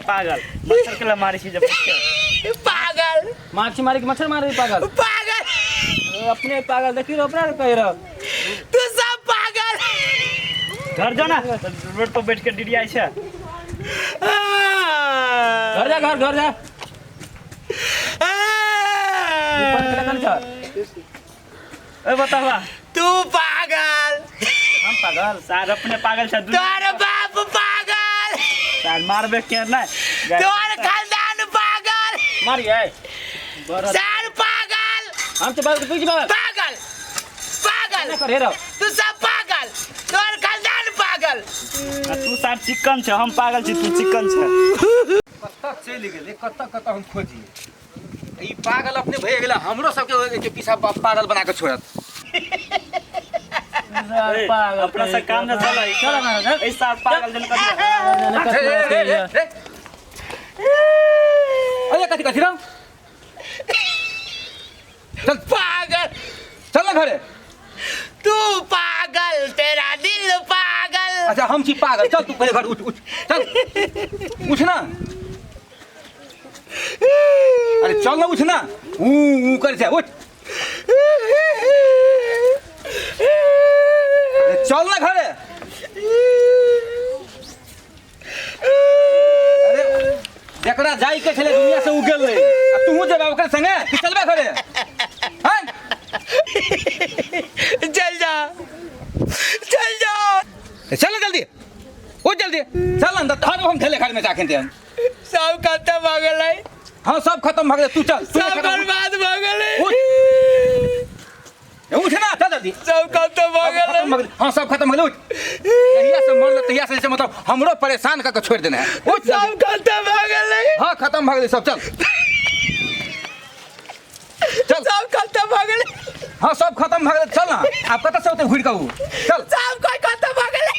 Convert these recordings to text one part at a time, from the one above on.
पागल मच्छर के ला मारै छी जब पागल माछी मारी के मच्छर मारे पागल पागल ए, अपने पागल देखी रहो अपना कह रहो तू सब पागल घर जो ना रोड पर बैठ के डिडियाइ छै घर जा घर घर जा ऊपर निकले कन छ ए बतावा तू पागल हम पागल सार अपने पागल छै दुनिया तोहर बाप पागल सार मारबे के नहीं तोहर खानदान पागल मारिए बरत सार पागल हम तो पागल तू जी पागल पागल पागल ना करे रहो तू सब पागल तोहर खानदान पागल आ तू सार चिकन छै हम पागल छी तू चिकन छै कतऽ चलि गेलै कतऽ कतऽ हम खोजी ई पागल अपने भए गेलै हमरो सबके के पीछा पागल बना के छोड़त ए, अपना से काम न चलै चल ना चल ए सार पागल जन कर रे, रे, रे, रे। अरे कथी कथी राम चल पागल चल ना घरे तू पागल तेरा दिल पागल अच्छा हम छी पागल चल तू पहिले घर उठ उठ चल उठ ना अरे चल ना उठ ना ऊ ऊ कर छै उठ अरे चल ना घरे अरे जकरा जाई के छले दुनिया से उ गेलै आ तूहू जेबा ओकरे संगे कि चलबे घरे हैं चल जा चल जा चल ना जल्दी उठ जल्दी चल ना धर हम ठेले घर में जाके ते सब खत्म हो गेलै हाँ सब खत्म भऽ गेलै तू चल तू सब खत्म बर्बाद भऽ गेलै उठ। उठ ना चल जल्दी सब खत्म भऽ सब गेलै खत्म भऽ गेलै हाँ सब खत्म भऽ गेलै उठ तहिया से मरल तहिया से मतलब हमरो परेशान कऽ के छोड़ि देने है उठ सब जल्दी। खत्म भऽ गेलै हाँ खत्म भऽ गेलै सब चल चल सब खत्म भऽ गेलै हाँ सब खत्म भऽ गेलै चल ना आब कतऽ से ओते घुरि कऽ उ चल सब कोई खत्म भऽ गेलै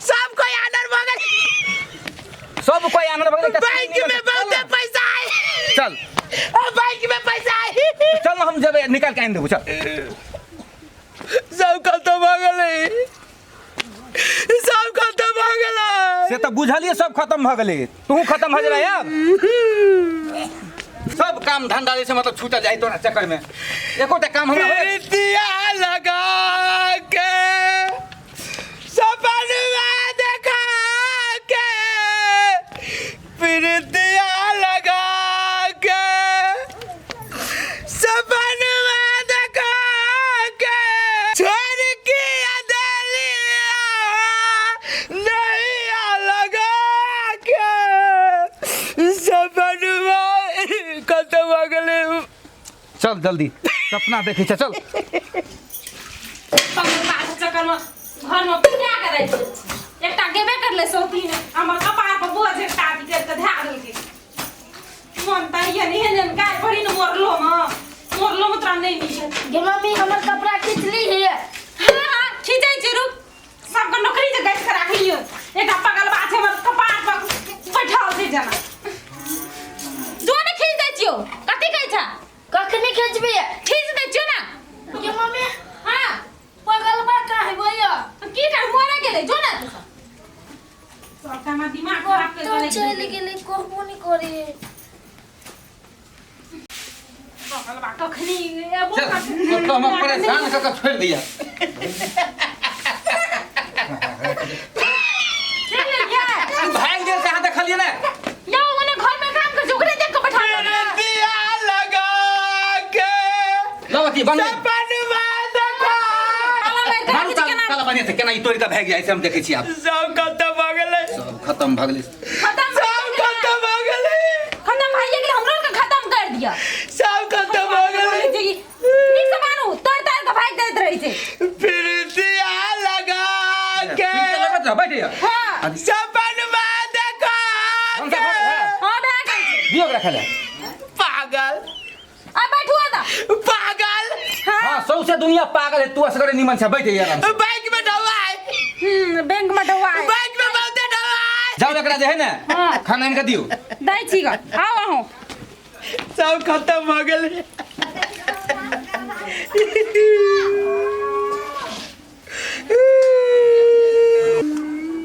सब कोई आनर भऽ गेलै सब कोई आनंद भऽ गेलै बैंक में बहुते पैसा है चल बैंक में पैसा है चल ना हम जेबै निकाल के आनि देबो चल सब खत्म भऽ गेलै सब खत्म भऽ गेलै से तऽ बुझलियै सब खत्म भऽ गेलै तू खत्म भऽ जेबे यार सब काम धंधा जे छै मतलब छूटल जाइ तोरा चक्कर में एकोटा काम हमरा होय प्रीतिया लगा के सपनवा देखा के प्रीतिया लगा के सपनवा देखा के छोड़ के अदलिया नैया लगा के सपनवा खत्म हो गेलै चल जल्दी सपना देखै छै चल पंखा के चक्कर में घर में पूजा करै छै एकटा गेबे करले सौतीन हमर कपार पर बोझ एकटा अथी करि कऽ धए देलकै मन तऽ एहन एहन एहन गाय भरी ने मोरलो में मोरलो में तोरा नहि नीक गे मम्मी हमर कपड़ा खींचली है हाँ हाँ खींचै छी रुक सबके नौकरी जे गैस करा लियो एकटा पगलबा छै हमर कपार पर बैठल छै जेना जो ने खींच दै छियौ कथी कहै छ कखनी खींचबी खींच दै छियौ ना गे मम्मी हाँ पगलबा काहे भैया की कर मरे गेलै जो ना तू सब सबटा हमर दिमाग खराब कर तो देलक चलि गेलै कहबो नहि करे पगलबा कखनी एबो चल तो हम परेशान कऽ के छोड़ि दिया चल गेलियै भागि गेल से अहाँ देखलियै ने यौ ओने घर में काम कर ओकरे देख के बैठा देबै। दिया लगा के लौ अथी बंद सपनवा देखा ताला मारि के मारू राखै छी ताला केना ताला बढ़िआँ से केना ई तोड़ि कऽ भागि जाइ से हम देखै छी आब सब खत्म भऽ गेलै सब खत्म भऽ गेलै खत्म सब खत्म भऽ गेलै खत्म भइए गेलै हमरो के खत्म कर दिया सब खत्म भऽ गेलै नीक से मानू तोड़ ताड़ के भागि जाइत रहै छै फिर दिया लगा के लगत रह बैठ जा हां सपनवा देखा हम के सब भऽ गेल, हां भए गेल छै दियौ ओकरा खाय लए पागल आ बैठू तऽ पागल हाँ सौंसे दुनिया पागल है तू असगरे निमन छै बैठ आराम से बैंक में ढवाई बैंक में ढवाई बैंक में बहुते ढवाई जाओ एकरा जे है ने हाँ। खाना आनि के दियौ दै छी ग आउ अहूँ सब खत्म भऽ गेलै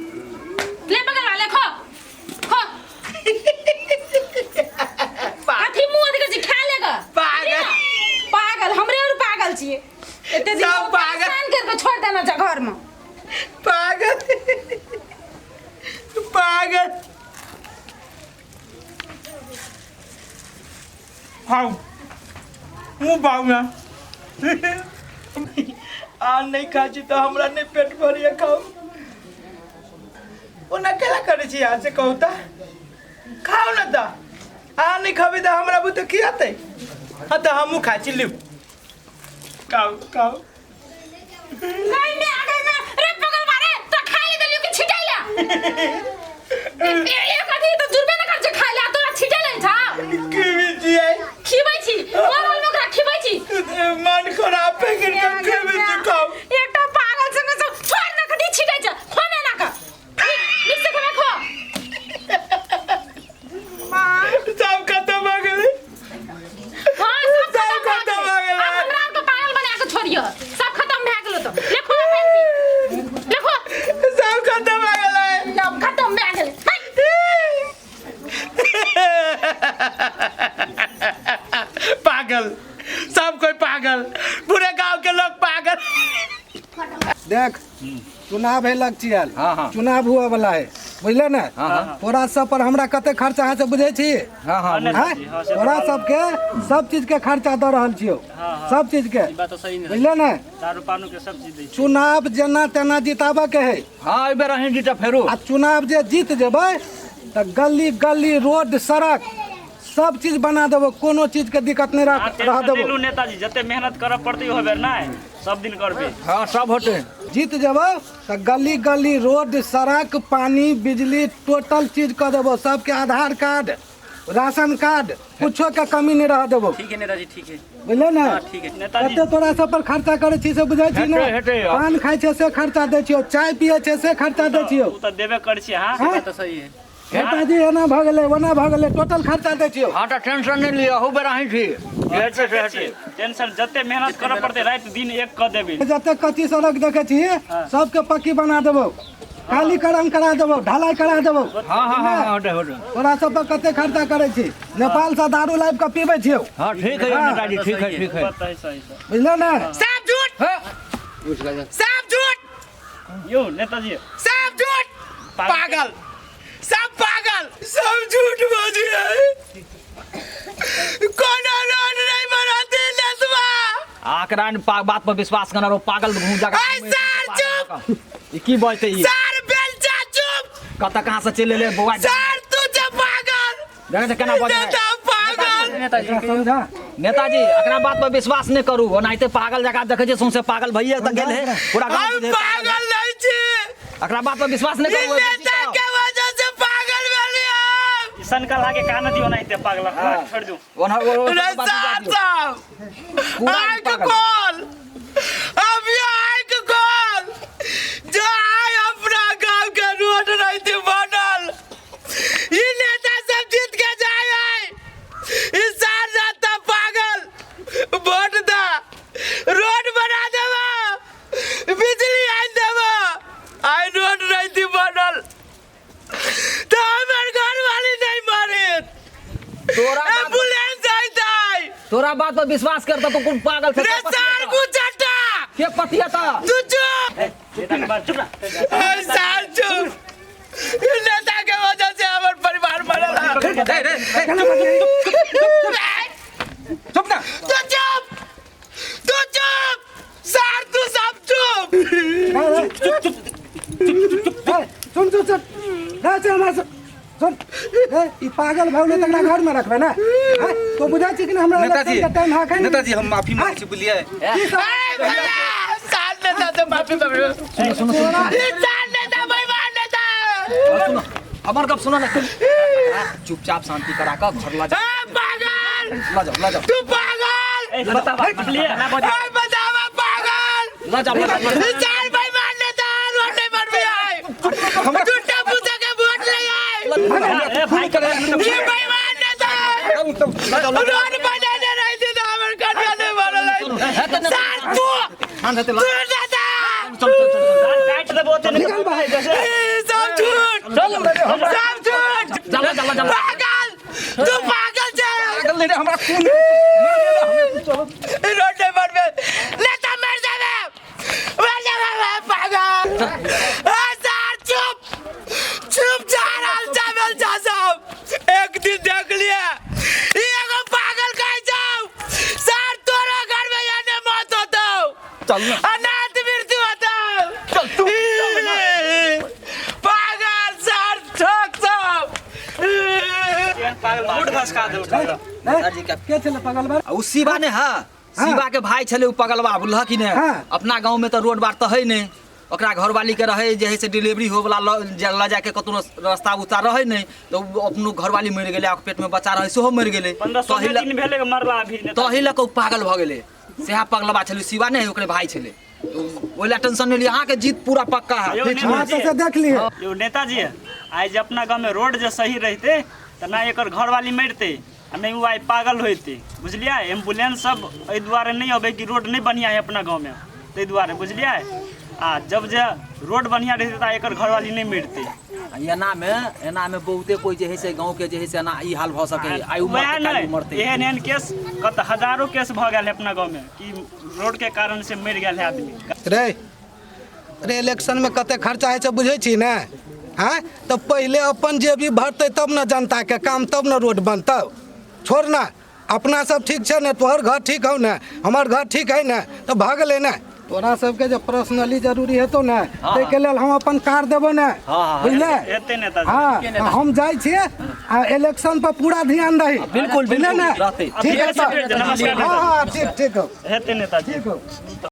ले बगल वाले खो खो खाऊ मुँह बाऊ में आ नहीं खा छी तो हमरा नहीं पेट भरिए खाऊ ओना केला करै छी अहाँ से कहू तऽ खाउ ने तऽ अहाँ नहीं खबै तऽ हमरा बुते की हेतै हाँ तऽ हमहूँ खाइ छी लिउ खाउ खाउ नहीं मैं आ गई मैं रे पगल मारे तो खाइ ले देलियो कि छिटाइ ला एक अथी तो जुरबे न कर जे खाइ ला तोरा छिटाइ ले छा खिबै छियै खिबै छी मरल में ओकरा खिबै छी मन खराब भए गेल तऽ खिबै छी खाउ एकटा पागल संगे सब छोड़ ना कथी छिटाइ छ खो ना ना का नीक से खेबै खो सब खतम भऽ गेलै हाँ सब सब खत्म खतम भऽ गेलै। आब हमरा आरके पागल बना के छोड़ियो सब खत्म भए गेलो तो देखो ना बहन जी देखो सब खतम भऽ गेलै सब खत्म भए गेलै हाय। पागल सब कोई पागल पूरे गांव के लोग पागल देख चुनाव है लग हाँ, हाँ। चुनाव हुआ वाला है बुझले ने हाँ, हाँ। तोरा सब पर हमरा कते खर्चा है से बुझे छी हाँ हाँ हाँ, हैं? जी, हाँ, से तो तोरा बात- सबके सब चीज के खर्चा दऽ रहल छियौ हाँ, हाँ। सब चीज के ई बात तो सही नहीं बुझले ने दारू पानू के सब चीज दै छी चुनाव जेना तेना जिताबऽ के है हाँ एहि बेर अहीं जीतब फेरो आ चुनाव जे जीत जेबै तऽ गली गली रोड सड़क सब चीज बना देबो कोनो चीज के दिक्कत नहीं अहाँ रह टेंशन नहीं देबो लू नेताजी जते मेहनत करऽ पड़तै ओहो बेर नहि सब दिन करबै हाँ सब होते जीत जेबो तऽ गली गली रोड सड़क पानी बिजली टोटल चीज कऽ देबो सबके आधार कार्ड राशन कार्ड कुछो के कमी नहीं रह देबो ठीक है नेताजी ठीक है बुझले ने हाँ ठीक है नेताजी कते तोरा सब पर खर्चा करै छी से बुझै छी ने हेतै, हेतै। पान खाइ छै से खर्चा दै छियौ चाय पियै छै से खर्चा दै छियौ ओ तऽ देबे करै छी अहाँ हैं? बात तो सही है नेताजी एना भऽ गेलै ओना भऽ गेलै टोटल खर्चा दै छियौ हाँ तो टेंशन नहीं लिअ अहू बेर अहीं छी जे हेतै से हेतै टेंशन जते मेहनत करऽ पड़तै राति दिन एक कऽ देबै जते कच्ची सड़क देखै छी सबके पक्की बना देबौ कालीकरण करा देबौ ढलाई करा देबौ हाँ हाँ हाँ हाँ होते होते तोरा सब पर कते खर्चा करै छी नेपाल से दारू लाबि कऽ पीबै छियौ हाँ ठीक है नेताजी ठीक है ठीक है बात तऽ है सही सही बुझलो ने सब झूठ सब झूठ यौ नेताजी सब झूठ पागल सब पागल सब झूठ बाजी है कोनो रोड नहीं बनाते नेतवा आकरा बात पर विश्वास करना रो पागल घूम जाकर ऐ सर चुप ई की बजते ई सर बेलचा चुप कतऽ कहाँ से चलि एलै बौआ सर तू जे पागल देखै छै केना बजै नेता पागल एकरा समझा नेताजी एकरा बात पर विश्वास नहि करू ओनाहिते पागल जकाँ देखै छियै सौंसे पागल भइए तऽ गेल है पूरा गाँव हम बुझै पागल नहीं छी एकरा बात पर विश्वास नहि ई करू नेता के वजह से पागल भेली हम ई सनकल के कान दियौ ओनाहिते पागल छोड़ि दियौ ओना ओ- रे बात साहब दियौ। साहब पूरा आँख पागल। खोल अभी आँख खोल जो आय अपना गांव के रोड नहीं थी बनल ई नेता सब जीत के जाय है ई सार जाता पागल वोट दा रोड बना देवा बिजली आन देवा आइ रोड नहीं थी बनल तो हमर घर वाली नहीं मरे तोरा बात एम्बुलेंस आइतै तोरा बात पर विश्वास करता तो कोन पागल छै रे सार गुचटा के पतियता तू चुप नेता के बात चुप ना ए सार चुप ई नेता के वजह से हमर परिवार मरल है चुप ना तू चुप तू चुप सार तू सब चुप ए, सुन सुन सुन रे से हमरा सुन सुन ए, ई पागल भऽ गेलै तकरा घरमे रखबै ने हैं? तो बुझै छी कि ने हमरा नेताजी इलेक्शन के टाइम है एखन? नेताजी हम माफी मांगे छी बुझलियै की सब ए भैया सार नेता से माफी मांगो सुनो सुनो सुनो ई सार नेता बेईमान नेता सुनो हमर गप सुनो ना चुपचाप शांति करा कऽ घर ला जाओ ए पागल ला जाओ ला जाओ तू पागल ए बतावा बुझलियै ए बतावा पागल ला जाओ ला जाओ ई सार बेईमान नेता रोड नहीं बनबे आए झूठा पूछा के वोट ले आए ए भाई के ये बेईमान नेता रोड बनाने नहीं थे तो हमर कन्या नहीं बनल है सार तू तू नेता काटि देबो ओते नहि निकल बाहर ई सब झूठ सब झूठ जाला जाला जाला पागल तू पागल छे पागल नहीं रे हमरा खून ई रोड नहीं बनबे नेता मर जाबे मर जाबे बे पागल ए सार चुप चुप जा रहल चावल जा सब एक दिन देख लिए ई एगो पागल कहै छै घसका देलकै। नेताजी के के छलै पगलबा? उ शिवा ने है, शिवा के भाई छलै उ पगलवा, बुझलह कि ने? अपना गाँव में तऽ रोड बाट तऽ है नहि, ओकरा घरवाली के रहै जे है से डिलीवरी होवला लऽ जाके कतनो रास्ता उस्ता रहै नहि, तऽ उ अपनो घरवाली मरि गेलै, आ पेट में बच्चा रहै सेहो मरि गेलै। 15-16 दिन भेलै मरला अभी। तही लऽ कऽ उ पागल भऽ गेलै। सएह पगलवा छलै, शिवा नहि, ओकरे भाई छलै। ओहि लए टेंशन नहि लिअ, अहाँके जीत पूरा पक्का है। यौ हाँ नेताजी, तऽ से देख लिहे। यौ नेताजी, आइ जे अपना गाँव में रोड जे सही रहिते तऽ ना एकर घरवाली मरिते आ नहि ओ आइ पागल होइते, बुझलियै? एम्बुलेंस सब एहि दुआरे नहि अबै कि रोड नहि बढ़िआँ है अपना गाँव में, ताहि दुआरे, बुझलियै? आ जब जे रोड बढ़िआँ रहिते तऽ एकर घरवाली नहि मरिते। एना में बहुते कोई जे है से गाँव के जे है से एना ई हाल भऽ सकै है। आइ उ वएह मरतै, काल्हि नहि, उ मरतै। एहन एहन केस कत हजारो केस भऽ गेल है अपना गाँव में कि रोड के कारण से मरि गेल है आदमी। रे रे, इलेक्शन में कते खर्चा होइ छै बुझै छी ने? हाँ, तऽ पहिले अपन जेबी भरतै तब ने जनता के काम, तब ने रोड बनतौ। छोड़ ना, अपना सब ठीक छै ने, तोहर घर ठीक हौ ने, हमर घर ठीक है ने, तऽ भऽ गेलै ने। तोरा सबके जे पर्सनली जरूरी हेतौ ने, ताहिके लेल हम अपन कार देबौ ने, बुझले? हेतै नेताजी। हाँ, हम जाइ छियै आ इलेक्शन पर पूरा ध्यान दही। बिल्कुल, बुझले ने? रहतै। ठीक है नमस्कार। हाँ हाँ, ठीक ठीक हौ। हेतै नेताजी। ठीक हौ।